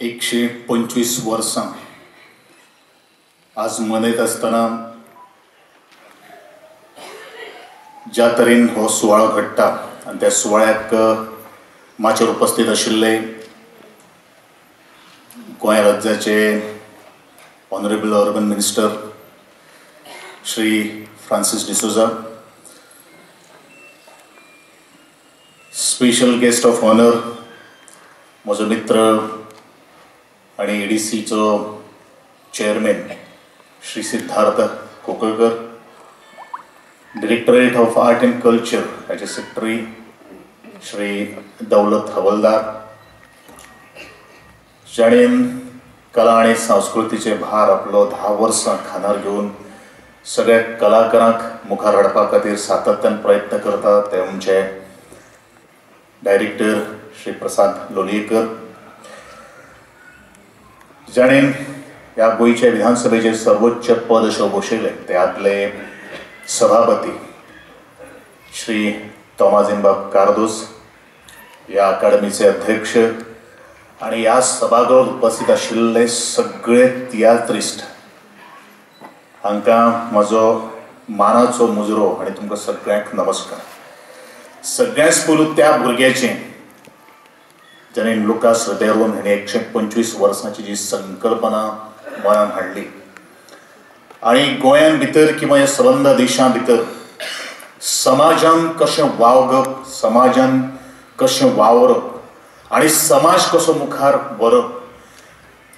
125 वर्सां आज मनयत आसतना ज्या तरेन हो सुवाळो घडटा आनी त्या सुवाळ्याक माचयेर उपस्थित आशिल्ले गोंय राज्याचे honourable urban minister Shri Francis D'Souza, special guest of honour म्हजो मित्र आनी एडीसीचो chairman Shri Siddharth Kokalkar, directorate of art and culture हाचे सेक्रेटरी श्री दौलत हवलदार, जाणेन कला आनी संस्कृतीचे भार आपलो 10 वर्सां खांदार घेवन सगळ्या कलाकारांक मुखार हाडपा खातीर सातत्यान प्रयत्न करता ते आमचे डायरेक्टर श्री प्रसाद लोलयेकर, जाणेन ह्या गोंयच्या विधानसभेचे सर्वोच्च पद अशें बसयलें ते आदले सभापती श्री तोमाझिनबाब कार्दोज, ह्या अकादमीचे अध्यक्ष आनी ह्या सभागृहात उपस्थित आशिल्ले सगळे तियात्रिस्ट हांकां म्हजो मानाचो मुजरो आनी तुमकां सगळ्यांक नमस्कार. सगळ्यांच पयलू त्या भुरग्याचें जाणें लुकास रिबेरोन हाणें 125 वर्सांची जी संकल्पना मनान हाडली आनी गोंयान भितर किंवा ह्या सबंद देशां भितर समाजान कशें वावगप, समाजान कशें वावरप आनी समाज कसो मुखार व्हरप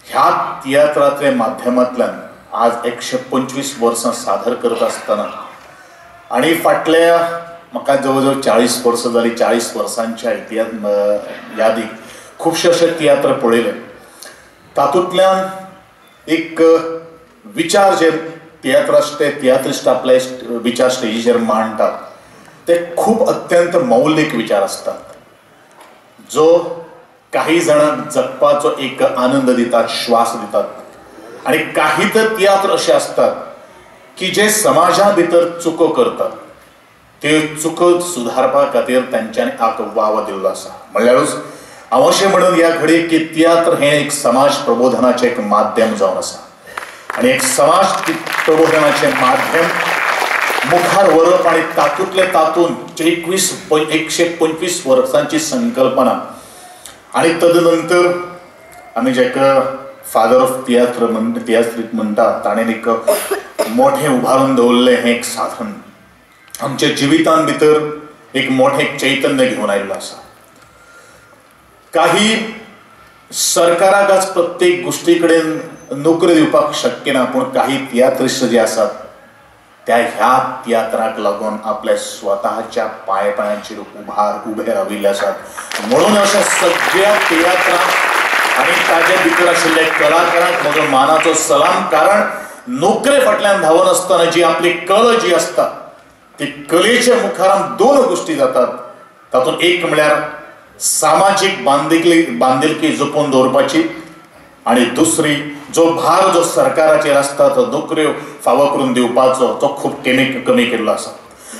ह्या तियात्रांतल्या माध्यमांतल्यान आज 125 वर्सां सादर करता आसतना आनी फाटल्या म्हाका जवळ जवळ 40 वर्सां जालीं, 40 वर्सांच्या इतिहास यादीक खुबशे अशे तियात्र पळयले. तातूंतल्यान एक विचार जे तियात्रिस्ट आपले विचार स्टेजीचेर मांडटात ते खूब अत्यंत मौलीक विचार आसतात, जो काही जाणांक जगपाचो एक आनंद दितात, श्वास दितात. आनी काही तर तियात्र अशे आसतात की जे समाजा भितर चुको करतात त्यो चुको सुधारपा खातीर तांच्यांनी एक वाव दिल्लो आसा. म्हणल्यारूच हांव अशें म्हणून ह्या घडये की तियात्र हें एक समाज प्रबोधनाचें एक माध्यम जावन आसा आनी एक समाज प्रबोधनाचें माध्यम मुखार व्हरप आनी तातूंतले तातूंत 125 वर्सांची संकल्पना आनी तदनंतर आमी जाका फादर ऑफ तियात्र तियात्रीक म्हणटा ताणें एक मोठें उबारून दवरलें हें एक साधन आमच्या जिवितान भितर एक मोठें चैतन्य घेवन आयिल्लो आसा. काही सरकाराक आज प्रत्येक गोश्टी कडेन नोकरी दिवपाक शक्य ना, पूण काही तियात्रिस्ट जे आसात त्या ह्या तियात्राक लागून आपल्या स्वताच्या पांयाचेर उबे राविल्ले आसात. म्हणून अशा सगळ्या तियात्रांक आनी ताजे भितर आशिल्ले कलाकारांक म्हजो मानाचो सलाम. कारण नोकरे फाटल्यान धांवनासतना जी आपली कला जी आसता ती कलेच्या मुखार दोन गोश्टी जातात. तातूंत एक म्हळ्यार सामाजीक बांदिलकी जपून दवरपाची आनी दुसरी जो भार जो सरकाराचेर आसता तो नोकऱ्यो फावो करून दिवपाचो तो खूब कमी केल्लो आसा.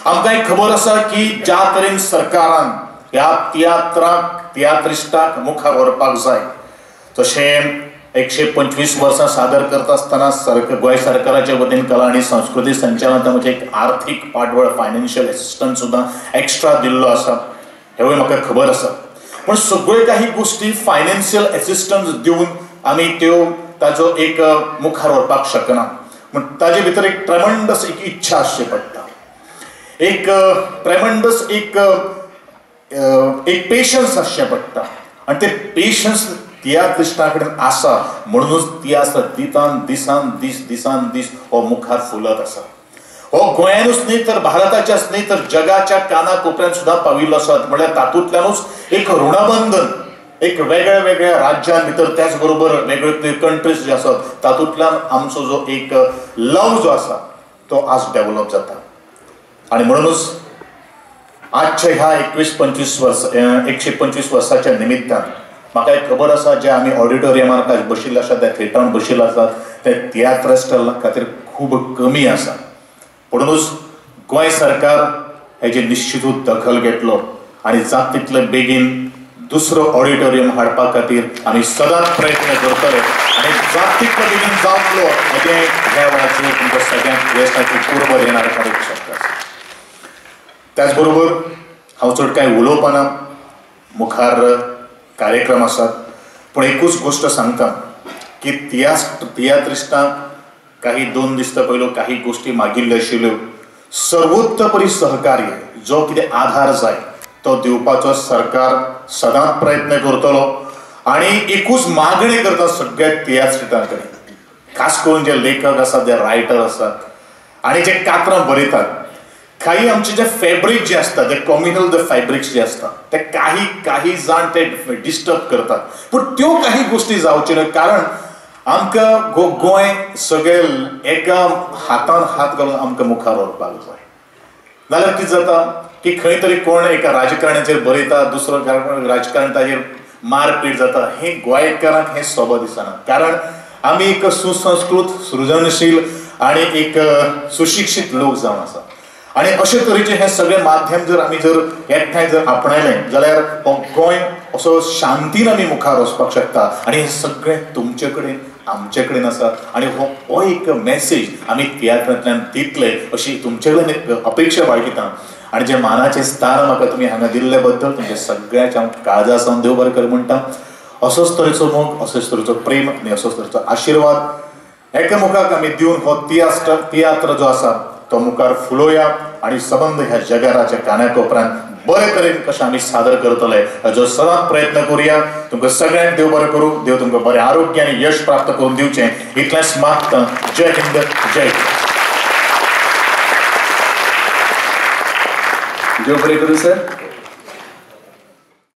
आमकां एक खबर आसा की ज्या तरेन सरकारान ह्या तियात्राक तियात्रिस्टाक मुखार व्हरपाक जाय तशें 125 वर्सां सादर करता आसतना गोंय सरकाराच्या वतीन कला आनी संस्कृती संचालनाचे एक आर्थीक पाठबळ फायनान्शियल एसिस्टन्स सुद्दां एक्स्ट्रा दिल्लो आसा, हेवूय म्हाका खबर आसा. पूण सगळ्यो काही गोश्टी फायनान्शियल एसिस्टन्स दिवन आमी त्यो ताजो एक मुखार व्हरपाक शकना. पूण ताजे भितर एक ट्रेमंडस एक इच्छा आसची पडटा, एक ट्रेमंडस एक एक पेशन्स आसचें पडटा आनी ते पेशन्स तियात्रिस्टा कडेन आसा म्हणूनच तियात्र दिसान दिसान दीस दिसान दीस हो मुखार फुलत आसा. हो गोंयानूच न्ही तर भारताच्याच न्ही तर जगाच्या काना कोपऱ्यान सुद्दां पाविल्लो आसा. म्हणल्यार तातूंतल्यानूच एक ऋणबंधन एक वेगळ्या वेगळ्या राज्यां भितर त्याच बरोबर वेगवेगळे कंट्रीज जे आसात तातूंतल्यान आमचो जो एक लव जो आसा तो आज डेव्हलप जाता. आनी म्हणूनच आजच्या ह्या 125 वर्साच्या निमित्तान म्हाका एक खबर आसा जे आमी ऑडिटोरियमान बशिल्ले आसात, त्या थिएटरान बशिल्ले आसात ते तियात्रिस्टा खातीर खूब कमी आसा. म्हणूनच गोंय सरकार हेजे निश्चितूच दखल घेतलो आनी जाता तितले बेगीन दुसरो ऑडिटोरियम हाडपा खातीर आमी सदांच प्रयत्न करतले आनी जातीक पद्दतीन जातलो हें ह्या वेळाचेर तुमकां सगळ्यांक यशाची पूर्व देणार करूंक शकता. त्याच बरोबर हांव चड कांय उलोवपाना, मुखार कार्यक्रम आसात, पूण एकूच गोश्ट सांगता की तियात्रिस्टांक काही 2 दिसता पयलो काही गोश्टी मागिल्ल्यो आशिल्ल्यो, सर्वोत्तपरी सहकार्य जो कितें आधार जाय तो दिवपाचो सरकार सदांच प्रयत्न करतलो. आनी एकूच मागणी करता सगळ्या तियात्रिस्टां कडेन, खास करून जे लेखक आसात, जे रायटर आसात आनी जे कातरां बरयतात, काही आमचे जे फॅब्रीक जे आसता, जे कॉम्युनल जे फॅब्रिक्स जे आसता ते काही काही जाण ते डिस्टर्ब करतात, पूण त्यो काही गोश्टी जावच्यो न्हय, कारण आमकां गोंय सगळे एका हातान हात घालून आमकां मुखार व्हरपाक जाय. नाल्यार कितें जाता की खंय तरी कोण एका राजकारण्याचेर बरयता, दुसरो राजकारण ताजेर मारपीट जाता. हें गोंयकारांक हें सोबा दिसना, कारण आमी एक सुसंस्कृत, सृजनशील आनी एक सुशिक्षीत लोक जावन आसा आनी अशे तरेचें हें सगळें माध्यम जर आमी जर एकठांय जर आपणायलें जाल्यार गोंय असो शांतीन आमी मुखार वचपाक शकता. आनी हें सगळें तुमचे कडेन आमचे कडेन आसा आनी हो एक मॅसेज आमी तियात्रांतल्यान दितले अशी तुमचे कडेन एक अपेक्षा बाळगिता. आनी जे मानाचें स्थान म्हाका तुमी हांगा दिल्ले बद्दल तुमच्या सगळ्याच्या हांव काळजा सावन देव बरें कर म्हणटा. असोच तरेचो मोग, असोच तरेचो प्रेम आनी असोच तरेचो आशिर्वाद एकामुखाक आमी दिवन हो तियात्र जो आसा तो मुखार फुलोवया आनी सबंद ह्या जगाराच्या काना कोपऱ्यान बरे तरेन कशें आमी सादर करतले हाजो सदांच प्रयत्न करुया. तुमकां सगळ्यांक देव बरें करूं, देव तुमकां बरें आरोग्य आनी यश प्राप्त करून दिवचें इतलेंच मागता. जय हिंद, जय देव बरें करूं सर.